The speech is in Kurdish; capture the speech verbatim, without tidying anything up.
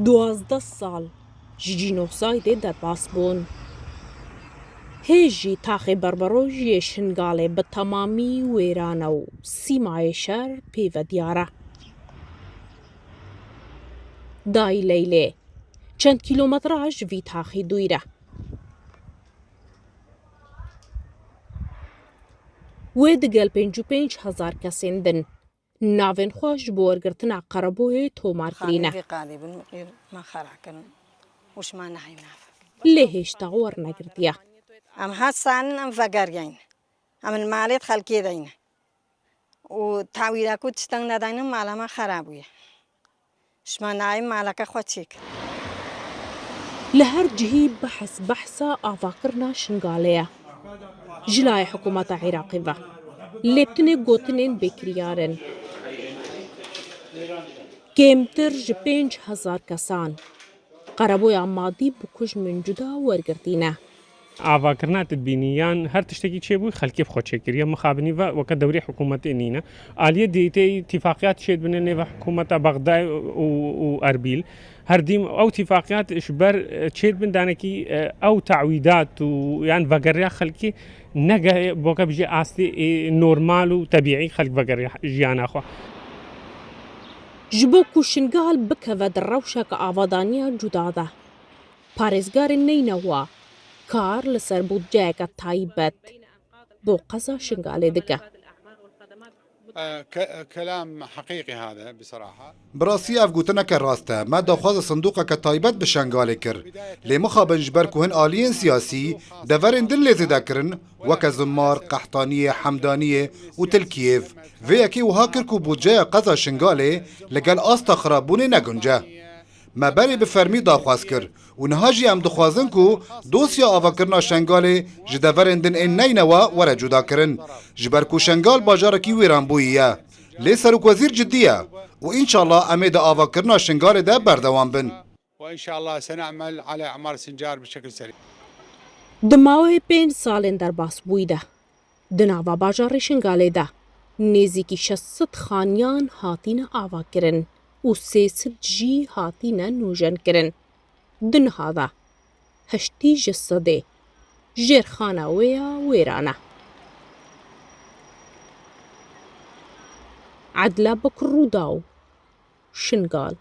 Duwazdeh sal ji cînosaydê derbas bûn. Hê jî taxê berberojiyê Şingalê bi temamî wêran e û sîmayê şer pê ve diyar e. Dayî Leylê çend kîlometre ji vî taxî dûr e. Wê digel pêncî û pênc hezar kesên din navên xwe ji bo wergirtina qereboyê tomar kirîne. Xanî vî qalî bin, me xera kirin û şima nehî nav. Lê hêşta wer negirtiye. Em ha sanin em vegeriyayne. Em li malê xelkê deyne. Û tawîra ku tişteng nedayne mala me xera bûye. Şima nayê maleke xwe çêkin. Li her cihî behs behsa avakirina Şingalê ye. Ji layê hikûmeta Iraqê ve lê bi tinê gotinên bêkiryar in. Kêmtir ji pênc hezar kesan qereboya madî bi ku ji min cuda wergirtî ne. Avakirina tu dibînî yan her tiştekî çêbû, xelkê bi xwe çêkiriye. Mixabinî ve weke dewrê hikûmetê nîne. Aliyê dîtê tîfaqiyat çêdibine nêve hikûmeta Bexdayê û, û Erbîl. Her dîm ew tîfaqiyat ji ber, e, çêdibin danekî, e, ew tawîdat û yan vegeriya xelkî nege boke bijî astê, e, normal û tebîî xelk vegeriya jiyana xwe. Ji bo ku Şingal bikeve di rewşeke avadaniya cuda de, parêzgarên neynewa kar li ser budceyeke taybet bo qeza Şingalê dike. آه، ك-، كلام حقيقي هذا بصراحة. Bi rastî ev gotineke rast e. Me daxwaza sindoqeke taybet bi Şengalê kir. Lê mixabin ji ber ku hin aliyên siyasî deverên din lê zêde kirin, weke Zimar, Qehtaniyê, Hemdaniyê û Til Kiyêv. Vê yekê wiha kir ku budceya qeza Şingalê li gel asta xirabûnê negunce. Me berê bi fermî daxwaz kir û niha jî em dixwazin ku dosya avakirina Şengalê ji deverên din ên neynewa were cudakirin, ji ber ku Şengal bajarekî wêranbûyî ye. Lê serokwezîr cidî ye û înşallah em ê di avakirina Şengalê de berdewam bin. وإن شاء الله سنعمل على إعمار سنجار بشكل سريع. Di mawê pênc salên derbasbûyî de, di nava bajarê Şingalê de nêzîkî şeş sed xaniyan hatine avakirin û sê sed jî hatine nûjenkirin. Di niha de heştî ji sedê jêrxana wê ya wêran e. Edla Bekir Rûdaw, Şingal.